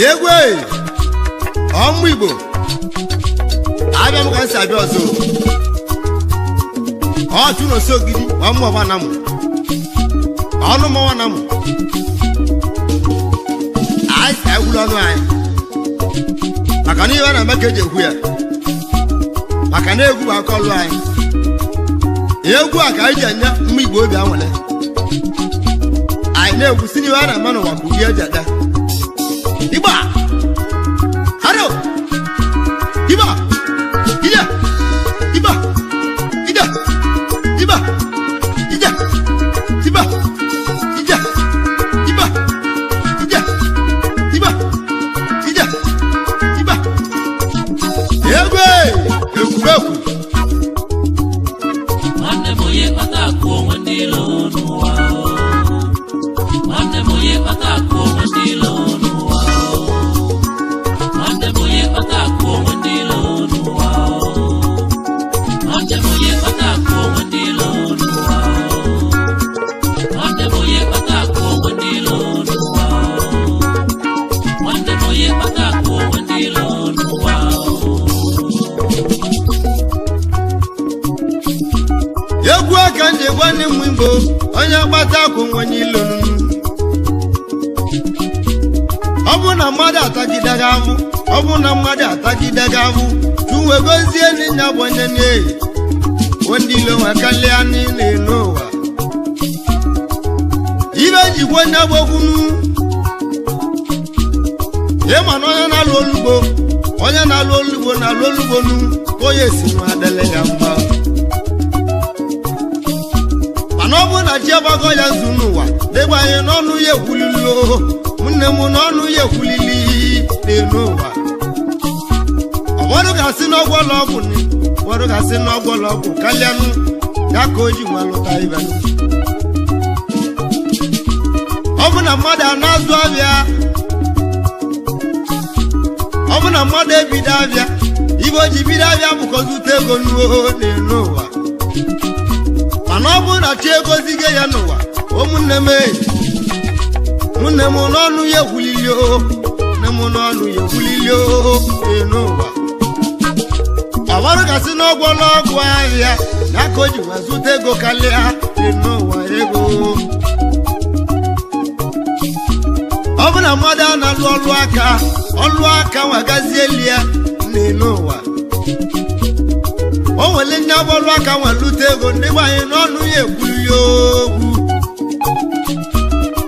Egwe ọmụ Igbo abịa m ka nsi abịa ọzọ ọtụ na osi ogidi ọmụ ọba na mụ ọnụ mọwa na mụ anyị si egwuru ọnụ anyị maka na ihe a na-eme ka eji ekwu ya maka na egwu bụ aka ọlụ anyị. Egwu a ka anyị ji enye mmụ Igbo obi anwụle anyị na-egwu si n'ihe a na-eme n'ụwa ka ụdị eji ede. Igba! Haro! Igba! Ije! Igba! Ije! Igba! Ije! Igba! Ije! Igba! Ije! Igba! Ije! Igba! Egwe! Ekwurekwu! Nwanne m onye kpata akụ onwe ndị ilo n'ụwa. Nwanne m onye kpata akụ onwe ndị ilo n'ụwa. Nwanne m onye kpata akụ onwe ndị ilo n'ụwa. Nwanne m onye kpata akụ onwe ndị ilo n'ụwa. Nwanne m onye kpata akụ onwe ndị ilo n'ụwa. Nwanne m onye kpata akụ onwe ndị ilo n'ụwa. Egwu aka ndị gwa ndị mmụ Igbo onye kpata akụ nwenye ilo. Ọ bụ na mmadụ atagide gị ahụ, ọ bụ na mmadụ atagide gị ahụ, tuwe gozie n'inya bụ onye na-eyi ndị ilo nwe karịa niile n'ụwa. Ibe njikwa onye bụ okwunu ịma na onye na-alụ olugbo, onye na-alụ olugbo na-alụ olugbo nu ka onye si nwa adịla ya mma. Mana ọ bụrụ na chi agbago ya nzu n'ụwa dịgba anyị n'ọnụ ya ekwulili o nne m n'ọnụ ya ekwulili n'elu ụwa. Ụfọdụ ga-asị n'ọgwụ ọlọgwụ, ụfọdụ ga-asị n'ọgwụ ọlọgwụ kalịanụ ya ka o ji nwa lụta ibe. Ọ bụ na mmadụ a na-azụ abịa, ọ bụ na mmadụ ebido abịa, ibe o ji bido abịa bụkọzute ego n'uo n'elu ụwa. Mana ọ bụrụ na chi egozigo ya n'ụwa, ụmụnne m nne m n'ọnụ ya ekwulili o, nne m n'ọnụ ya ekwulili o n'ụwa. Ọbọrụ gasị n'ọgwụ ọlọgwụ ahịa ya ka o ji wee zụta ego karịa n'ụwa ego. Ọ bụ na mmadụ a na-alụ ọlụ aka, ọlụ aka nwagazie elu ya n'elu ụwa. O nwere nye ọlụ aka nwe lute ego ndị gbanye n'ọnụ ya ekwuru ya okwu.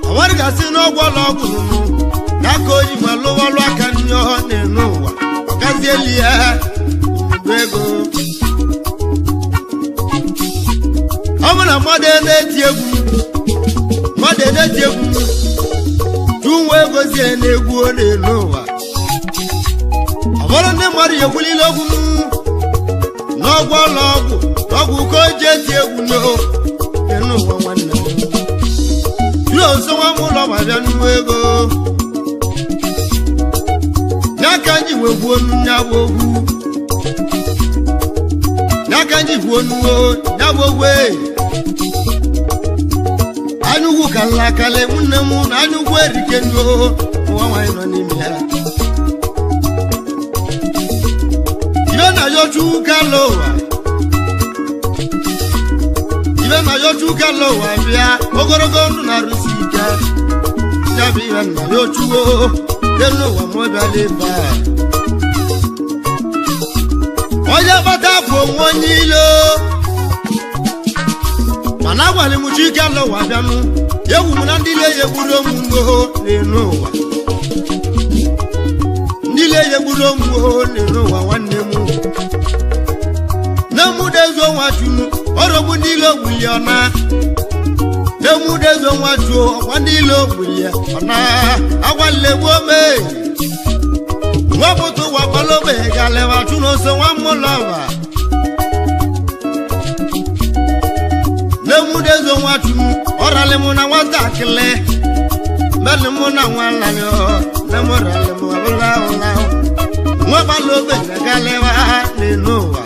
Ọnwadị gasị n'ọgwụ ọlọgwụ nụnụ ya ka o ji nwe lụwa ọlụ aka nye ọ n'elu ụwa, ọ gazie elu ya nnukwu ego. Ọ bụ na mmadụ na-eti egwu, mmadụ na-eti egwu tụnwe egozie na-egwu n'elu ụwa. Ọ bụrụ ndị mmadụ ya ekwulile okwu n'ọgwụ ọlọgwụ, n'ọgwụ ka o ji eti egwu n'elu ụwa. Nwanne m ruo nso nwa m ụlọ ma bịa nnukwu ego n'aka nji wee gwuo nya bụ ogwu, n'aka nji gwuo nnuwo nya bụ ogwu. Anya ugwu ka nlakalị nwanne m na anya ugwu erike nnuo ụwa nwaanyị nọ n'ime ya. Ibe na yochu ka ụwa, ibe na yochu ka ụwa bịa ogologo ndụ na-arụsi ike ya bụ ihe na yochuo elu ụwa ma ọ bịala ebe a. Onye kpata bụ onwe onye ilo, mana agwalị m chi ike ụwa bịanụ egwu m na ndị ile ya egburu omume n'elu ụwa, ndị ile ya egburu omume n'elu ụwa. Nwanne m gbuli ọna emudezo nwa chuo ọkwa ndị ilo gbuli ya ọna agwalegbu ome nwapụta ụwa kpalobe galeba chụnụso nwa mmụlọba n'emudezo nwa chu ọralị mụ na nwatakịrị mẹ́ni mú náà wọn lànà ní mo rà lè mú abúlé ọ̀la wọ́n bá ló bẹ̀rẹ̀ gálẹ́ wá nínú wa.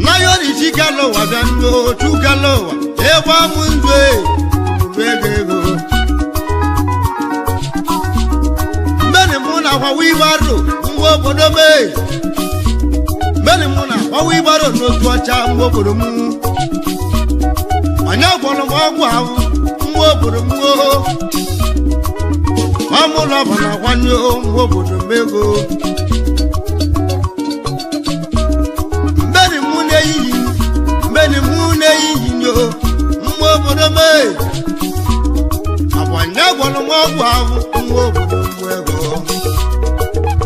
náyọ̀rì tí gálọ̀ wà bẹ́ẹ̀ ní ojú gálọ̀ wà ewu amúndé gbẹgbẹgbẹ. mẹ́ni mú náà wà wíwárò ń wọ́ bọ́dọ̀ mẹ́. mẹ́ni mú náà wà wíwárò ní ojú ọjà ń wọ́ bọ́dọ̀ mú. ọ̀nyá gbọ́dọ̀ mọ́ ọgbọ́ àwọn nwa obodo m ọmụlọ bụ na akwanye nwa obodo m ego mbeni mụ na-eyiyi mbeni mụ na-eyiyi nyo nwa obodo m agbanye gwọrọ m ọgwụ ahụ nwa obodo m ego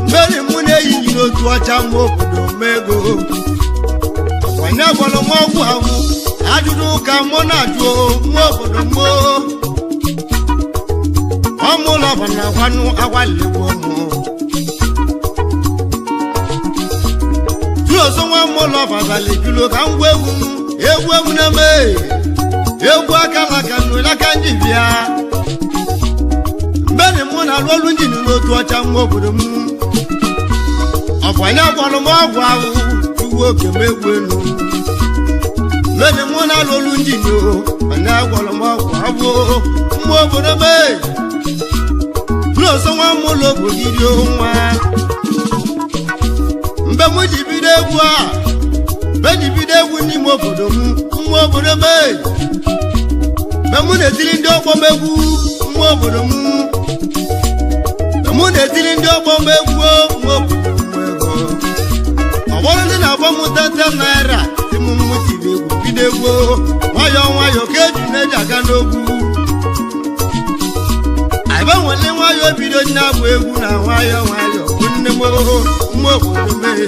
mbeni mụ na-eyiyi n'otu ọcha nwa obodo m ego agbanye gwọrọ m ọgwụ ahụ ajụjụ ka mụ na-ajụ nwa obodo m ọmụlọ bụ na kwanụ agwaligbo mụ tuoso nwa mụlọ babalị jụrụ ka ngwa egwu m egwu egwu na-eme egwu aka maka nụlaka nji bịa mgbe mụ na-alụ ọlụ njin n'otu ọcha nwa obodo m ọ bụ anya gwọrọ m ọgwụ ahụ uwe oke m egwu elu mẹ́ni mú náà lólu ń jìnnì o ọ̀nà àgbọ̀lọ̀ mọ́ ọ̀pọ̀ àbò mú obodo mẹ́ lọ́sọ̀ wọn mú lóko gidi ohun wa mbẹ́ mú jìbìdì egwu a mbẹ́ jìbìdì egwu ní mú obodo mú mú obodo mẹ́ mbẹ́ mú n'etiri ndị ọgbọ m egwu mú obodo mú mbẹ́ mú n'etiri ndị ọgbọ m egwu mú obodo mú ego ọgbọrọ ndị na-agba m tete naira tí mú mú tìbí egwu bido egwu nwayọọ nwayọọ ka eji na-eji aga n'ogwu agbanwele nwayọọ bido nne abụ egwu na nwayọọ nwayọọ bụ nne m nwa obodo mee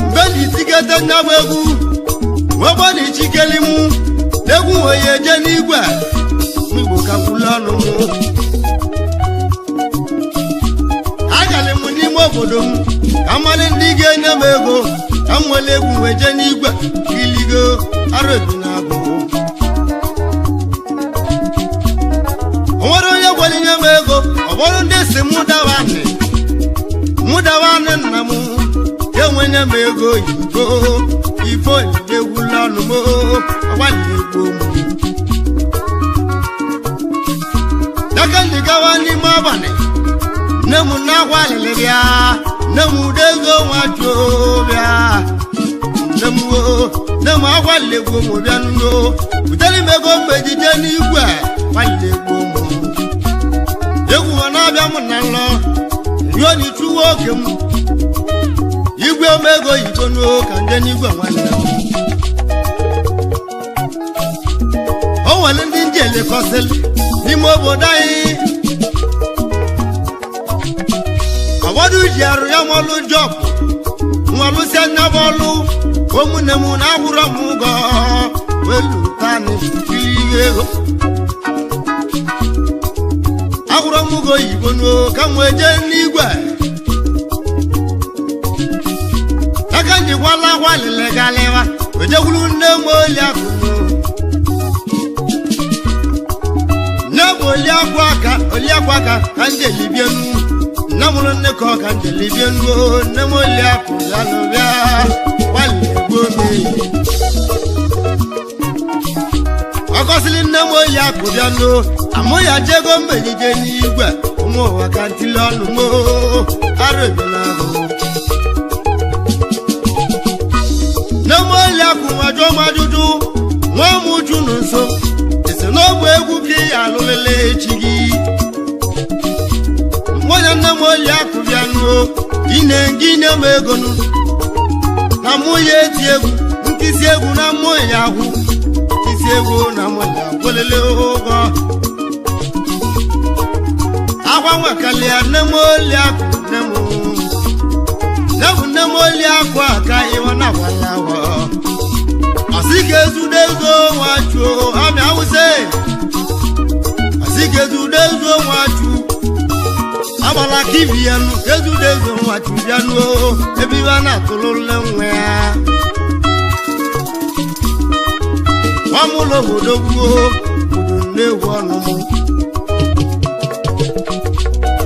mgbe na itigete nne abụ egwu nwegbo na ichikeli mụ egwu nwere eje n'igwe igbo ka kwulu ọnụ mụ agalị m n'ime obodo m ka mmadụ ndị ga-enye m ego ka m nwere egwu wee jee n'igwe iligo arobi na abụ o nwere onye gwara nye m ego ọ bụrụ ndị si mụ dawa anị mụ dawa anị nna m ka enwenye m ego oyibo ife onyinye egwula ọnụ m agbalị egwu m daka ndị gawa n'ime abalị nne m na-akwa alịlị bịa nne m ude ego nwa juo bịa nne m o nne m agwalịlegwu m bịa nno butere m ego mgbe ejije n'igwe gbalịlegwu m egwu ọ na-abịa m na nlọ rio na ichuwa oge m igwe m ego yigo n'o ka nje n'igwe nwanne m o nwere ndị nje elekọsịlị n'ime obodo anyị ụfọdụ ji arụ ya nwọlụ jọpụ nwọlụsịa nyabọlụ ụmụnne m na ahụrọ m ụgọ welutani kiri ego ahụrọ m ụgọ oyibo n'o ka m wee jee n'igwe aka njikwala akwa lịlịgalịwa wejekwuru nne m oli akụ nne m oli akwa aka oli akwa aka ka m jelibienu nne mụrụ nne ka ọ ka m jelibienu nne m oli akụ ya nụ bịa gbalị egbuo m ọkọsịlị nne m oyi akụ bịa nụ amụ ya jego mgbejije n'igwe ụmụ ụwa ka ntili ọnụ m arụ ebela ahụ nne m oyi akụ nwa jụọ m ajụjụ nwa m uchu nụ nso esi na ọ bụ egwu ka ị ya alụlele echi gị nwunye nne m oyi akụ bịa nụ ine gị nye m ego nụ na mụ ya eti egwu nkịsị egwu na mụ ya agwụ isi egwu na mụ ya agwụlele ụgwọ agwa nwakalịa nne m oli akụ nne m Nebu nne m oli akwa aka ịwa na walawa. Asị ka ezudo ezo nwachu amị awụsa. Asị ka ezudo ezo nwachu. Agbala kivi ya nụ ezudo ezo nwachu bịa nụ ebe iwe na-atụrụ nne nwa ya. Nwamụlọ obodo gboo obodo nnewu ọnụ mụ.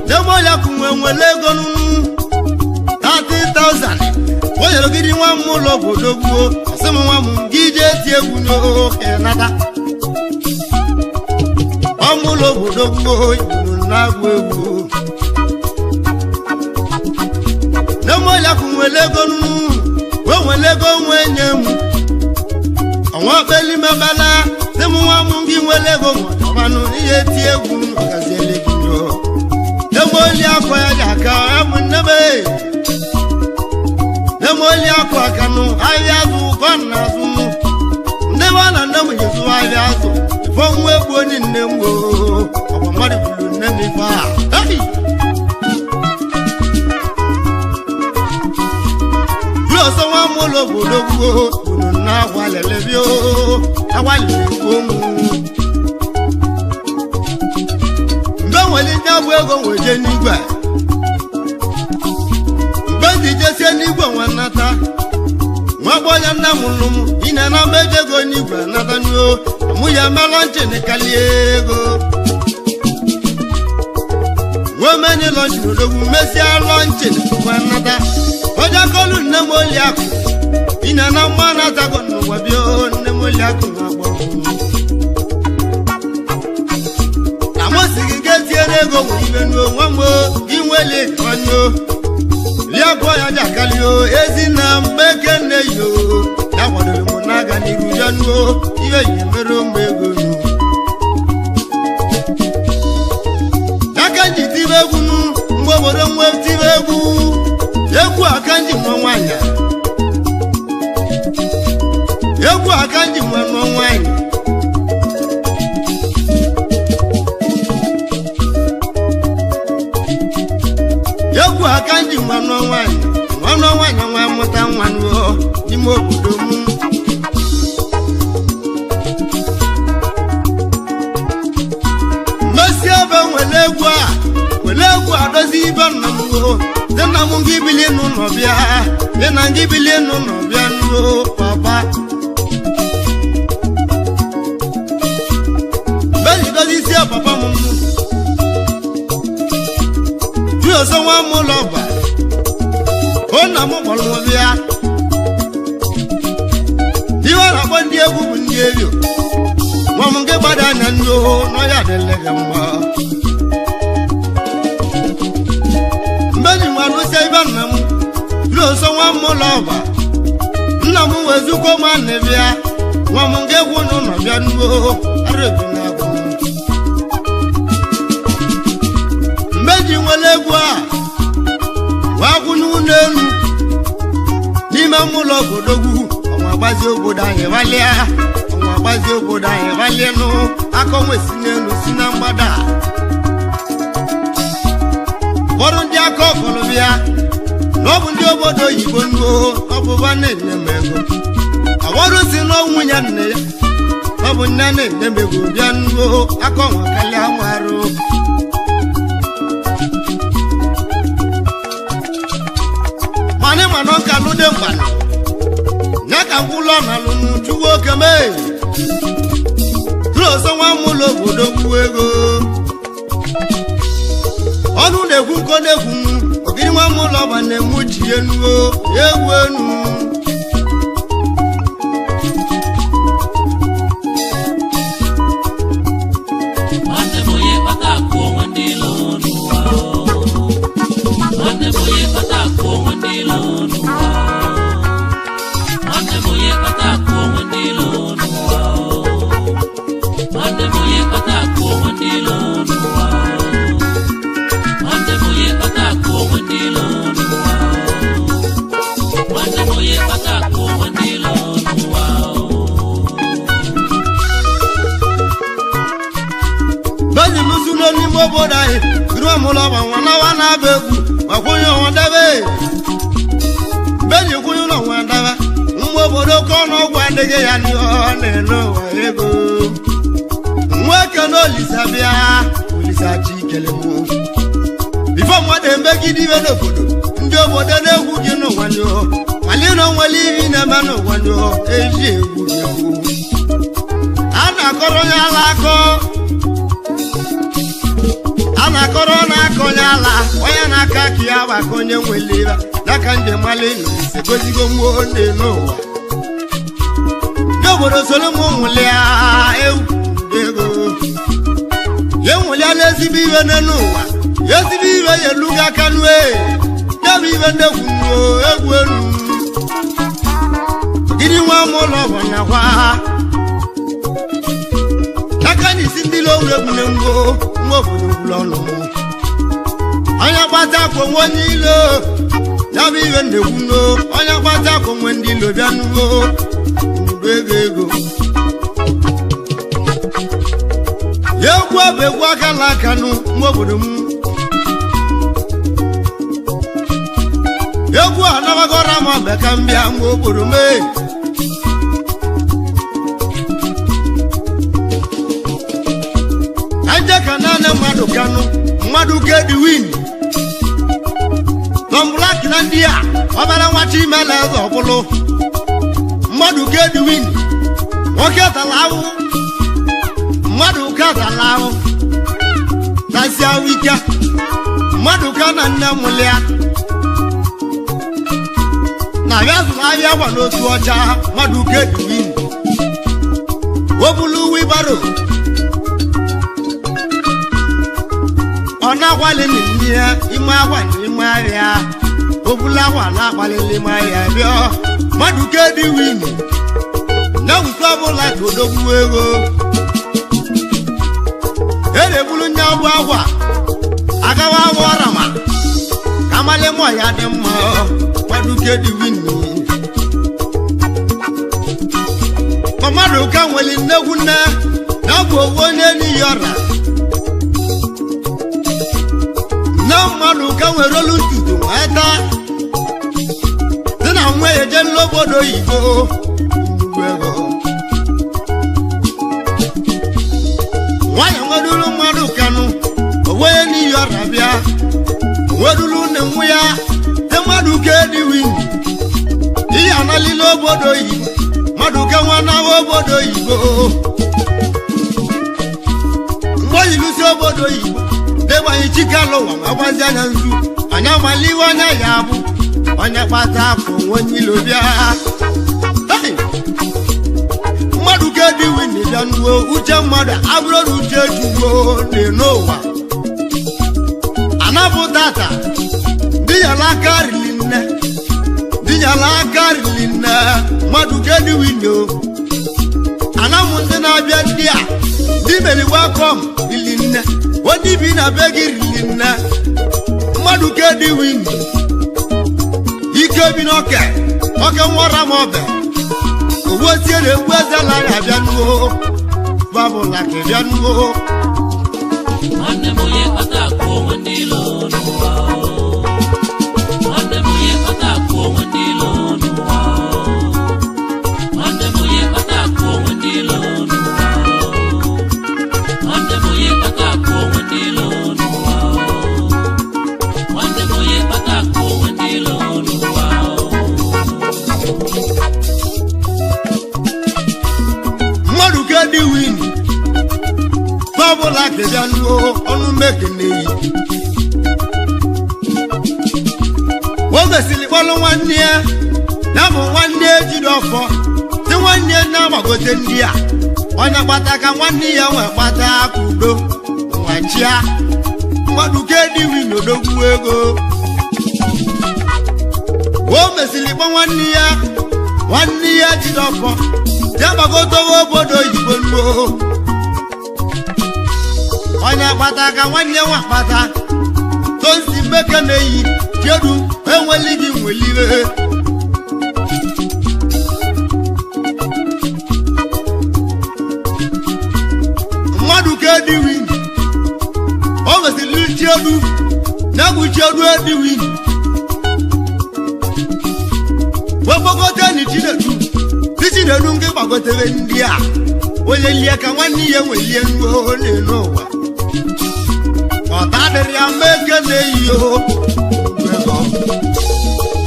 N'egbe ya kụnwe nwere ego nụnụ 30,000. O nyere gịrị nwa m ụlọ obodo gboo ọsị m nwa m gị jee tie egwu n'oke nata. Nwa m ụlọ obodo gboo igbo na-agụ egwu. N'egbe ya kụnwe ego nụnụ wee nwere ego nwee nye m. Ọnwa kpeli mebala sị m nwa m gị nwere ego nwamanụ ihe tie egwu ọgaziele gị nyoo. Nemoli akwa ya ji aka ya bụ nne m ee. Nemoli akwa aka nụ ahịa azụ ụkọ na azụ mụ. Ndị be na nne m ji zụwa ahịa azụ. Ifo nwa egbu onye nne m oo. Ọkwa mmadụ gburu nne m ife a. Hey! Buru ọsọ nwa m ụlọ obodo gboo unu na-agwa lele bịa oo. Agwa lele gboo mụ. Mgbe nwere ndị abụ ego nweje n'igwe mgbe ndị jesie n'igwe nwa nnata nwa gbọnya nna m nụ m ị na mba eji ego n'igwe nata nuo mụ ya mara nchin kalie ego nwee menye lọnchin odogwu mesia lọnchin nwa nnata ọja kọlu nne m oli akụ ị na na mma natago n'ụwa bịa nne m oli akụ na agbọ amosi gị ga-etinyere ego nwere ibe nuo nwa m gị nwele kọnyo rie ya jakalio ezi na mgbeke nne yo ya kwadoro m n'aga n'iru ya nuo ihe yi mere ụmụ ego nu aka nji tibe egwu nu mgbe obodo nwe tibe egwu egwu aka nji nwa nwaanyị egwu aka nji nwa nwa nwaanyị egwu aka nji nwa nụọ nwaanyị nwa nụọ nwaanyị nwa mụta nwa nụọ n'ime obodo m mmesi ebe nwere egwu a were egwu a dozi ibe nna m o dị nna m gị bili n'ụlọ bịa dị na gị bili n'ụlọ bịa nụọ papa mgbe dozi isi papa m ọzọ nwa m ụlọ ọba o nna m kpọrọ m bịa iwe na-akpọ ndị egwu bụ ndị ebio nwa m nke gbada anya ndị oho n'ọya adịle gị mma mgbe ji nwa lụsịa ibe nna m jụrụ ọzọ nwa m ụlọ ọba nna m wezukọ m anị bịa nwa m nke egwu n'ụlọ bịa ndị oho arụ ebi na-agụ m mgbe ji nwere egwu a wee kwụnye ụlọ elu n'ime ụlọ obodogwu ọnwa gbazie obodo anyị gbalịa ọnwa gbazie obodo anyị gbalịa nụ aka onwe si n'elu si na mgbada ụfọdụ ndị aka ọkọlụ bịa na ọ bụ ndị obodo oyibo nnuo ọbụba na-enye m ego ọfọdụ si n'ọnwụ ya nne ya ọ bụ nne na-enye m ego bịa nnuo aka ọnwa kalịa nwa arụ mani mana ọka lụde mgbanụ ya ka ngwụlọ na lụnụ chukwu oke mee tụrụ ọsọ nwa m ụlọ obodo kwuo ego ọnụ na-ekwu nkọ na-ekwu m ogiri nwa m ụlọ ọba na-emu ji enuo egwu enu Nwanne m onye kpata akụ onwe ndị ilo n'ụwa o. Nwanne m onye kpata akụ onwe ndị ilo n'ụwa o. Nwanne m onye kpata akụ onwe ndị ilo n'ụwa o. Nwanne m onye kpata akụ onwe ndị ilo n'ụwa o. Nwanne m onye kpata akụ onwe ndị ilo n'ụwa o. Nwanne m onye kpata akụ onwe ndị ilo n'ụwa o. Beji lụsụlo n'ime obodo anyị giri nwa m ụlọ ọba nwa nawa na-aba egwu ma kwụnye ọnwa debe adịghị ya n'ihe na-ene ụwa ego nwoke na Olisa bịa Olisa chi ikele mụ bifo mmadụ emegide iwe n'obodo ndị obodo na-egwu gị n'ụwa nyụọ malina onwere ibi na-eme n'ụwa nyụọ eji egwu gị egwu a na-akọrọ onye ala akọ a na-akọrọ na-akọ onye ala onye na-aka ka ya bụ aka onye nwere ibe n'aka njem mali na gozigo nwa onye n'ụwa ndị obodo soro m nwụlịa ewu ego ya enwụlịala ezigbo iwe n'elu ụwa ya ezigbo iwe ya elugo aka nue ya bụ iwe ndegwu egwu elu gịnị nwa m ụlọ bụ nakwa n'aka na isi ndị lowuru egwu na ngo nwa obodo gwuru ọnụ onye gbata akwa onwe onye ilo ya bụ iwe ndegwu no onye gbata akwa onwe ndị ilo bịa nugo ndo ego ego ya egwu bụ egwu aka na aka nụ nwa obodo m egwu anabagora m ọbịa ka m bịa nwa obodo m ee. Ka nje ka naanị mmadụ kanụ mmadụ kedi win Tom Black na ndị a ọbara nwa Chimela eze ọbụlụ mmadụ kedi win nwoke tara ahụhụ mmadụ ka tara ahụ tasịa wike mmadụ ka na nne mụlịa na abịa zụrụ ahịa gwa n'otu ọcha mmadụ kedi win o bulu wibaro ọ na-agbalị n'ime ya ime agwa n'ime ahịa obula agwa na-agbalị n'ime ahịa bịa mmadụ kedi win na wusu ọbụla ka odogwu ego e na-ebulu nye ọgbụ agwa agawa agwa ọrama ka amalị mọ ya dị mma mmadụ kedi win mmadụ ka nwere nnegwu nne na ọ bụ owu onye n'iyi ọra nne mmadụ ka nwere olu ntutu nweta dị na nwa ya eje n'obodo oyibo nnukwu ego nwanyị nweduru mmadụ kanụ onwe n'iyi ọra bịa onweduru nne nwa ya dị mmadụ ka ediwi ihe analile obodo oyibo mmadụ ka nwa nawa obodo oyibo mgbe oyilusi obodo oyibo degbanyi chike lụwa ma gbazi anya nzu anya maliwe anya ya bụ onye kpata afọ onye ilo bịa Hey! mmadụ ka dị win bịa nuo uche mmadụ abụrụ na uche juwo dị n'ụwa anapụ tata dịnyala aka rili nne dịnyala aka rili nne mmadụ ka dị win o anamụ ndị na-abịa ndị a ndị meri welcome rili nne onye bi na be gị rili nne mmadụ ka dị win ike bi n'ọka ọka nwara m ọbẹ owó tí èrè wú ẹsẹ̀ lára bịa nuo babụla ka bịa nuo Nwanne m onye kpata akụ onwe ndị ilo n'ụwa o. Nwanne m onye kpata akụ onwe ndị ilo n'ụwa o. Nwanne m onye kpata akụ onwe ndị ilo n'ụwa o. Nwanne m onye kpata akụ onwe ndị ilo n'ụwa o. Nwanne m onye kpata akụ onwe ndị ilo n'ụwa o. mmadụ ka dị win babụla ka bịa nuo ọnụ mekene yi o mesịrị kpọrọ nwanne ya ya bụ nwanne ya jiri ọfọ si nwanne ya na-agbagote ndị a onye kpata ka nwanne ya nwee kpata aka udo nwachia mmadụ ka dị win odogwu ego o mesịrị kpọ nwanne ya nwanne ya jiri ọfọ ya gbagotowe obodo oyibo nuo onye kpata ka nwanne nwa kpata tosi meke na-eyi chedu enweli gị nweliwe mmadụ ka ediwi o mesịrị chiedu na-egwu chiedu ediwi wekpokọta ni chinedu tí elu nke gbagotere ndị a onye lie ka nwanne ya nwelie nruo n'elu ụwa ọta dịrị ya mma eke na-eyi o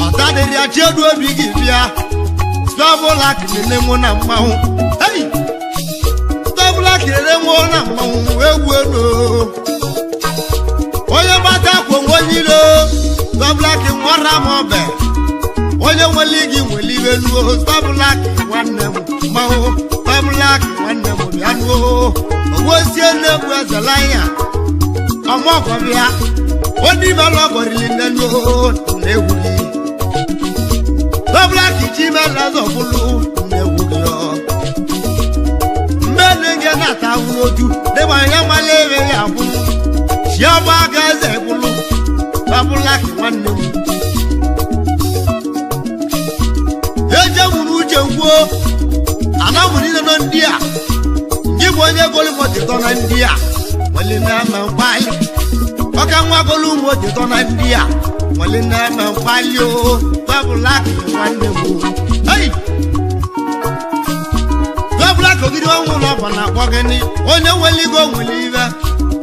ọta dịrị ya chiedu obi gị bịa stọbụla kelele mụ na mmanwụ ei stọbụla kelele mụ na mmanwụ egwu elu onye gbata kwụ onye iro stọbụla ka nwara m ọbẹ onye nwere gị nwere iwe nuo stọbụla ka nwanne m mmanwụ stọbụla ka nwanne m bịa nuo ogbosie na-egwu ezela ya ọmọkọbịa onímọ̀lọ́gọ̀rìlì nínú n'egwuri tọ́bùlákì tí mẹ́lẹ́dọ̀bùlù n'egwuri ọ. Mmẹ́ni gẹ́ nàta wúlójú nígbà yẹn má léèrè yà bùlù ṣíọ́bù agẹ́sẹ̀ bùlù tọ́bùlákì nwanne m. Eje wuru uche ngwuo anamuri nọ ndị a ndị bụ onye golimọtịtọ na ndị a wele na-ama mkpali ọka nwa golu motịtọ na ndị a wele na-ama mkpali o tọbụlakị nwanne m ei tọbụlakị ogidi ọnwụ na ọbọ na-akpọ gịnị onye nwere igo nwere ibe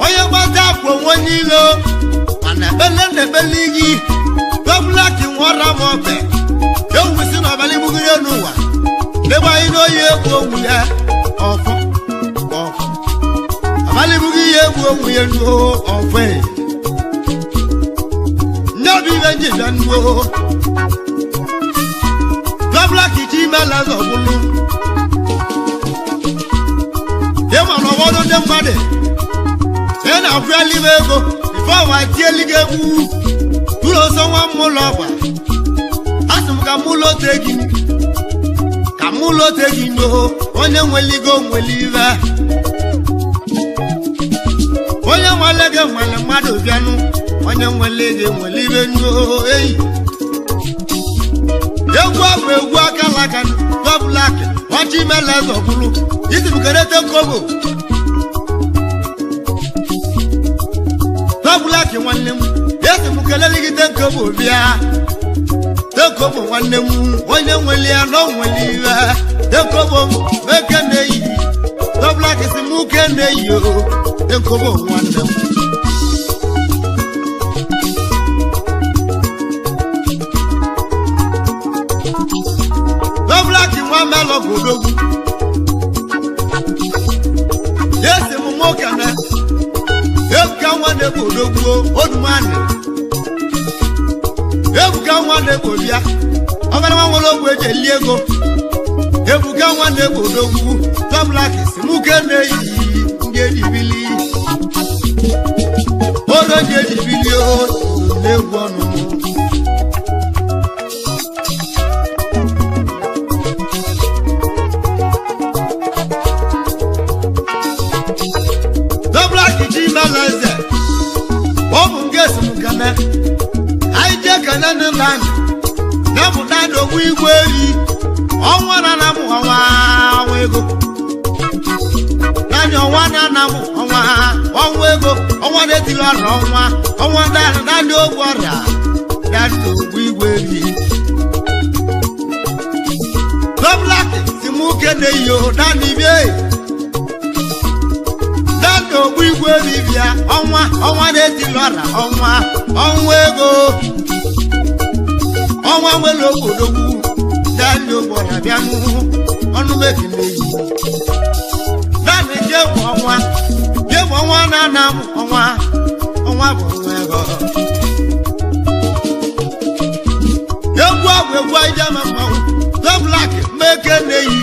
onye gbata akwụ onwe onye ilo mana ekpele na ekpele gị tọbụlakị nwara m ọbẹ ewusi na ọbala igbugide n'ụwa ebe anyị n'oyi egwu onwu ya ọfọ ọfọ abalị bughi ihe egwu onwu ya nuo ọfọ nne obi ibe nji bịa nuo tọbụlakị chi imela zọbụlụ ịma na ụfọdụ ndị mmadụ ị na-akwụ eluigwe ego ife ọwa tieli gị egwu tụrụ ọsọ nwa m ụlọ ọgba asị m ka mụ lote gị ka mụ lote gị n'o onye nweligo nwere ive onye nwale gị nwere mmadụ bịanụ onye nwele gị nwere ive nuo eyi egwu abụ egwu aka laka dọbụlak ọchị mele zọbụlụ isi m kerete kobo dọbụlak nwanne m esi m keleligide nkobo bịa tekobo nwanne m onye nwere ya na o nwere iwe tekobo m meke na-eyi dọbụlak si m ke na-eyi o tekobo nwanne m dọbụlak nwa melọ bụ odogwu esi m nwoke na ebuka nwanne bụ odogwu odumani ebuka nwanne bụ bịa ọbara nwa nwere ogwu eji eli ego ebuka nwanne bụ odogwu tọblak si mụ ke na-eyi ndị ejibili oro ndị ejibili o na-egwu ọnụ tọblak ji mela eze ọ bụ nke esi m kene anyị jee kene ndị nna anyị na-emụta n'ogbu igwe ehi ọnwa na na mụ ọnwa ọnwa ego naanị ọnwa na na mụ ọnwa ọnwa ego ọnwa na-etili ọrịa ọnwa ọnwa naanị ogbu ọrịa naanị ogbu igwe ehi tọblak si mụ kene iyo naanị bie naanị ogbu igwe ehi bịa ọnwa ọnwa na-etili ọrịa ọnwa ọnwa ego ọnwa nwere ogodogwu naanị ogbora bịa n'ụhụ ọnụ mekele yi naanị jebụ ọnwa jebụ ọnwa na-ana m ọnwa ọnwa bụ ọnwa ego egwu abụ egwu anyị ji ama mmanwụ tọblak mmeke na-eyi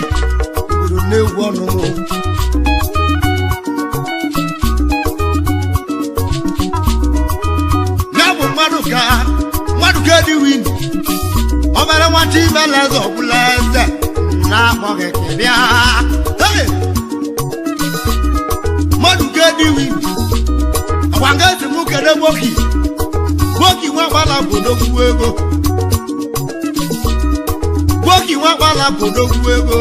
gburu n'egwu ọnụ ya bụ mmadụ ka mmadụ ka dị win ọbara nwata imela eze ọbụla eze na-akpọ gị ka ị bịa Hey! mmadụ ka dị win ọgwa nga esi m kere gboki gboki nwa gbala bụ odogwu ego gboki nwa gbala bụ odogwu ego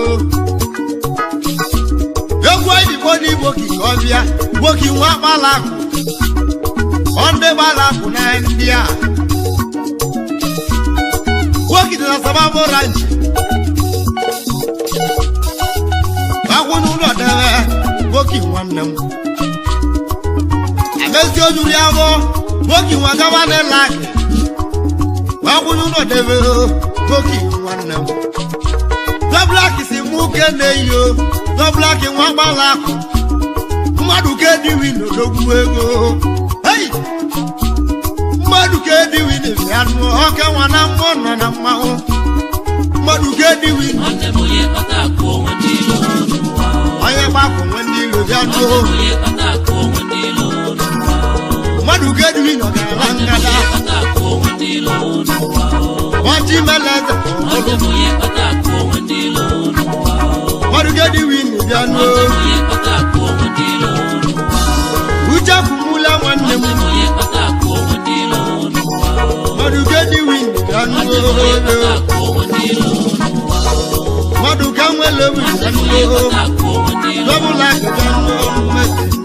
egwu anyị bụ n'igbo ka ọ bịa gboki nwa gbala akụ ọ ndị gbala akụ na ndị a nwoke dị na sababụ ranch Gboki nwanne m emezi ojuru ya bụ Gboki nwa gaba n'ịla akị wee kwụnye ụlọ debe. Gboki nwanne m, Dọblak si mụ kene yo. Dọblak nwa gbala akụ mmadụ ke diwi n'odogwu ego. Hey! Mmadụ ke diwi na anụ ọka nwa na mmụọ nọ na mmanwụ mmadụ ke diwi. Nwanne m, onye kpata akụ onwe ndị ilo n'ụwa. Onye gbapụ nwe ndị ilo bịa Nwanne nụọ. m, onye kpata akụ onwe ndị ilo n'ụwa. Mmadụ ke diwi nọ n'ala Nwanne m, ngada. onye kpata akụ onwe ndị ilo n'ụwa. Nwachi meleze. Nwanne m, onye kpata akụ onwe ndị ilo n'ụwa. Mmadụ ke diwi na bịa nụọ. Nwanne m, onye kpata akụ onwe ndị ilo n'ụwa. Uche kwumula nwanne m. Nwanne m, onye kpata akụ onwe ndị ilo n'ụwa. Mmadụ ke diwi na bịa Nwanne m, onye nụọ. kpata akụ onwe ndị ilo n'ụwa. Mmadụ ka nwere obi bịa Nwanne m, onye nụọ. kpata akụ onwe ndị ilo. Dọbụla bịa nụọ mmeke.